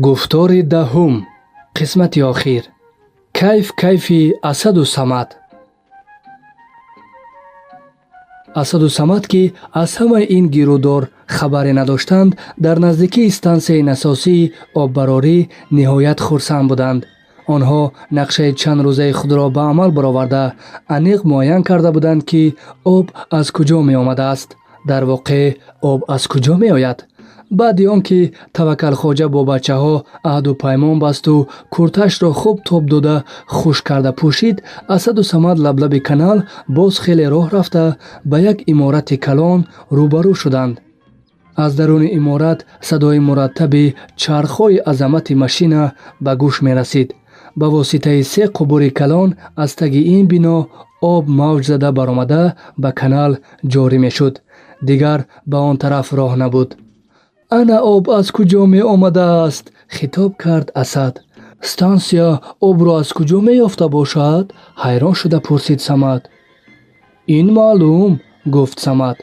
Гуфтори 10, қисмати охир. Кайф кайфи Асаду Самад. Асаду Самад, ки аз ҳамаи ин гирудор хабаре надоштанд, дар наздикии стансияи насосии оббарорӣ ниҳоят хурсанд буданд. Онҳо нақшаи чанд рӯзаи худро ба амал бароварда, аниқ муайян карда буданд, ки об аз куҷо меомадааст. Дар воқеъ, об аз куҷо меояд? Баъди он ки Таваккалхоҷа бо бачаҳо аҳду паймон басту курташро хуб тоб дода, хушк карда пӯшид, Асаду Самад лаблаби канал боз хеле роҳ рафта, ба як иморати калон рӯбарӯ шуданд. Аз даруни иморат садои мураттаби чархҳои азамати машина ба гӯш мерасид. Ба воситаи се қубури калон аз таги ин бино об мавҷ зада баромада, ба канал ҷорӣ мешуд. Дигар ба он тараф роҳ набуд. «Ана об аз куҷо меомадааст», хитоб кард Асад. «Стансия обро аз куҷо меёфта бошад?» ҳайрон шуда пурсид Самад. «Ин маълум», гуфт Самад.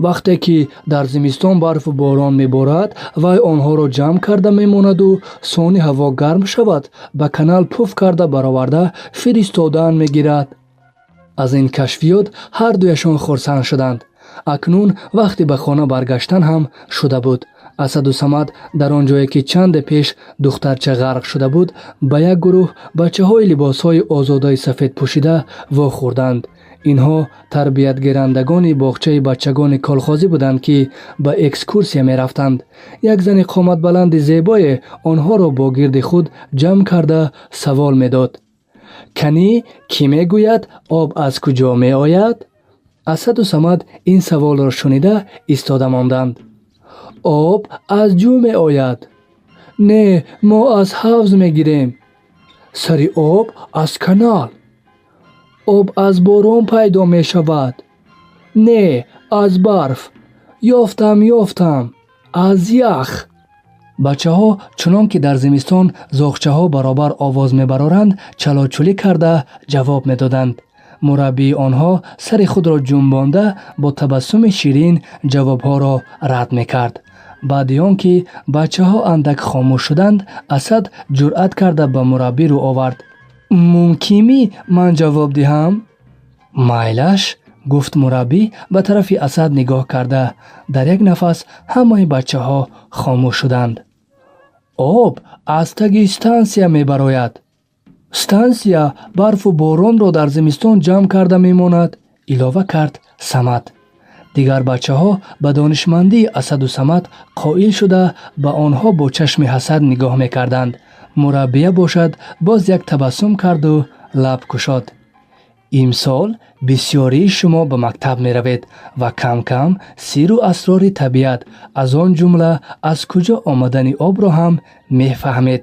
«Вақте ки дар зимистон барфу борон меборад, вай онҳоро ҷамъ карда мемонаду сони ҳаво гарм шавад, ба канал пуф карда бароварда фиристодан мегирад». Аз ин кашфиёт ҳардуяшон хурсанд шуданд. Акнун вақти ба хона баргаштан ҳам шуда буд. Асаду Самад дар он ҷое, ки чанде пеш духтарча ғарқ шуда буд, ба як гурӯҳ бачаҳои либосҳои озодаи сафед пӯшида вохӯрданд. Инҳо тарбиятгирандагони боғчаи бачагони колхозӣ буданд, ки ба экскурсия мерафтанд. Як зани қоматбаланди зебое онҳоро бо гирди худ ҷамъ карда, савол медод: «Канӣ, кӣ мегӯяд, об аз куҷо меояд?» Асаду Самад ин саволро шунида, истода монданд. «Об аз ҷӯ меояд». «Не, мо аз ҳавз мегирем». «Сари об аз канал». «Об аз борон пайдо мешавад». «Не, аз барф». «Ёфтам, ёфтам, аз ях». Бачаҳо, чунон ки дар зимистон зоғчаҳо баробар овоз мебароранд, чалочулӣ карда ҷавоб медоданд. Мураббии онҳо сари худро ҷунбонда, бо табассуми ширин ҷавобҳоро рад мекард. Баъди он ки бачаҳо андак хомӯш шуданд, Асад ҷуръат карда ба мураббӣ рӯ овард: «Мумкинми ман ҷавоб диҳам?» «Майлаш», гуфт мураббӣ, ба тарафи Асад нигоҳ карда. Дар як нафас ҳамаи бачаҳо хомӯш шуданд. «Об аз таги стансия мебарояд. Стансия барфу боронро дар зимистон ҷамъ карда мемонад», илова кард Самад. Дигар бачаҳо ба донишмандии Асаду Самад қоил шуда, ба онҳо бо чашми ҳасад нигоҳ мекарданд. Мураббия бошад, боз як табассум карду лаб кушод: «Имсол бисёрии шумо ба мактаб меравед ва кам-кам сирру асрори табиат, аз он ҷумла аз куҷо омадани обро ҳам мефаҳмед».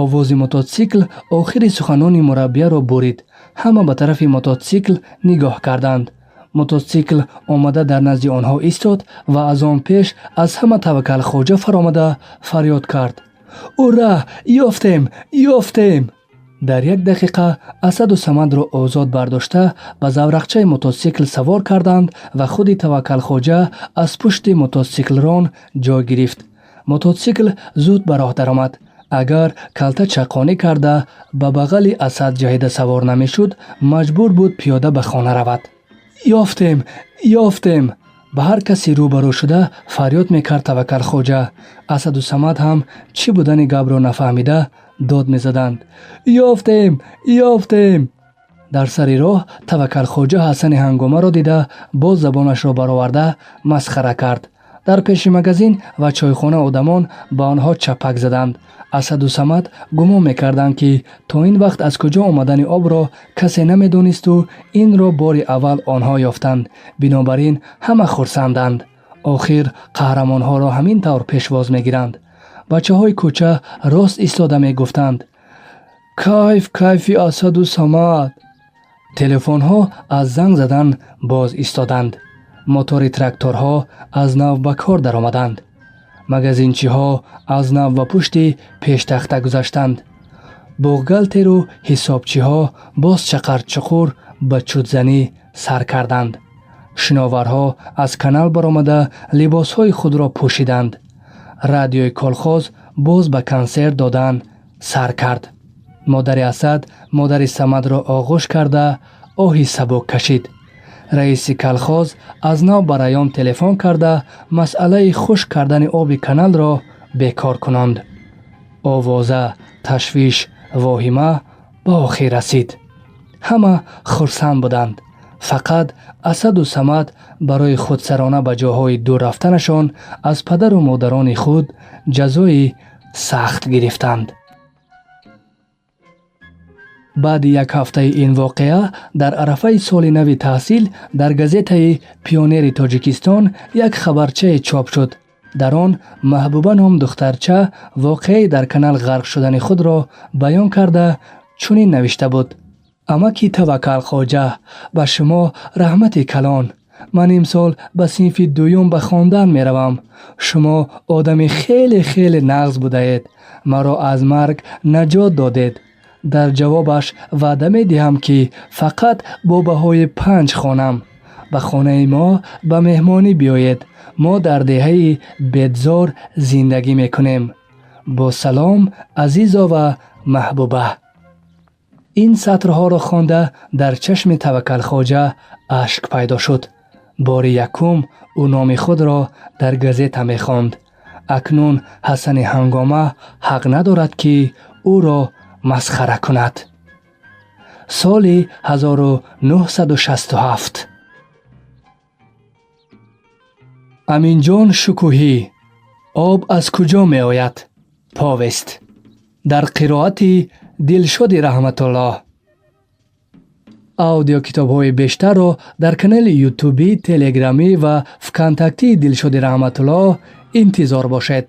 Овози мототсикл охири суханони мураббияро бурид. Ҳама ба тарафи мототсикл нигоҳ карданд. Мототсикл омада, дар назди онҳо истод ва аз он пеш аз ҳама Таваккалхоҷа фаромада, фарёд кард: «Ура, ёфтем, ёфтем!» Дар як дақиқа Асаду Самадро озод бардошта, ба заврақчаи мототсикл савор карданд ва худи Таваккалхоҷа аз пушти мототсиклрон ҷой гирифт. Мототсикл зуд ба роҳ даромад. Агар калта чаққонӣ карда, ба бағали Асад ҷаҳида савор намешуд, маҷбур буд пиёда ба хона равад. «Ёфтем, ёфтем!» ба ҳар каси рӯбарӯ шуда фарёд мекард Таваккалхоҷа. Асаду Самад ҳам чӣ будани гапро нафаҳмида, дод мезаданд: «Ёфтем, ёфтем!» Дар сари роҳ Таваккалхоҷа Ҳасани Ҳангомаро дида, боз забонашро бароварда масхара кард. Дар пеши магазин ва чойхона одамон ба онҳо чапак заданд. Асаду Самад гумон мекарданд, ки то ин вақт аз куҷо омадани обро касе намедонисту инро бори аввал онҳо ёфтанд, бинобар ин ҳама хурсанданд. Охир қаҳрамонҳоро ҳамин тавр пешвоз мегиранд. Бачаҳои кӯча рост истода мегуфтанд: «Кайф кайфи Асаду Самад!» Телефонҳо аз занг задан боз истоданд. Мотори тракторҳо аз нав ба кор даромаданд. Магазинчиҳо аз нав ба пушти пештахта гузаштанд. Бухгалтеру ҳисобчиҳо боз чақарчуқур ба чутзанӣ сар карданд. Шиноварҳо аз канал баромада, либосҳои худро пӯшиданд. Радиои колхоз Боз ба консерт додан сар кард. Модари Асад модари Самадро оғӯш карда, оҳи сабук кашид. Раиси колхоз аз нав ба район телефон карда, масъалаи хушк кардани оби каналро бекор кунонд. Овоза, ташвиш, воҳима ба охир расид. Ҳама хурсанд буданд. Фақат Асаду Самад барои худсарона ба ҷоҳои дур рафтанашон аз падару модарони худ ҷазои сахт гирифтанд. Баъди як ҳафтаи ин воқеа, дар арафаи соли нави таҳсил, дар газетаи «Пионери Тоҷикистон» як хабарчае чоп шуд. Дар он Маҳбуба ном духтарча воқеаи дар канал ғарқ шудани худро баён карда, чунин навишта буд: «Амаки Таваккалхоҷа, ба шумо раҳмати калон. Ман имсол ба синфи дуюм ба хондан меравам. Шумо одами хеле хеле нағз будаед, маро аз марг наҷот додед. Дар ҷавобаш ваъда медиҳам, ки фақат бо баҳои 5 хонам. Ба хонаи мо ба меҳмонӣ биёед. Мо дар деҳаи Бедзор зиндагӣ мекунем. Бо салом, Азизова Маҳбуба». Ин сатрҳоро хонда, дар чашми Таваккалхоҷа ашк пайдо шуд. Бори якум ӯ номи худро дар газета мехонд. Акнун Ҳасани Ҳангома ҳақ надорад, ки ӯро масхара кунад. Соли 1967. Аминҷон Шукӯҳӣ, «Об аз куҷо меояд?» Повесть дар қироати Дилшоди Раҳматуллоҳ. Аудиокитобҳои бештарро дар канали Ютубӣ, Телеграмӣ ва Вконтактии Дилшоди Раҳматуллоҳ интизор бошед.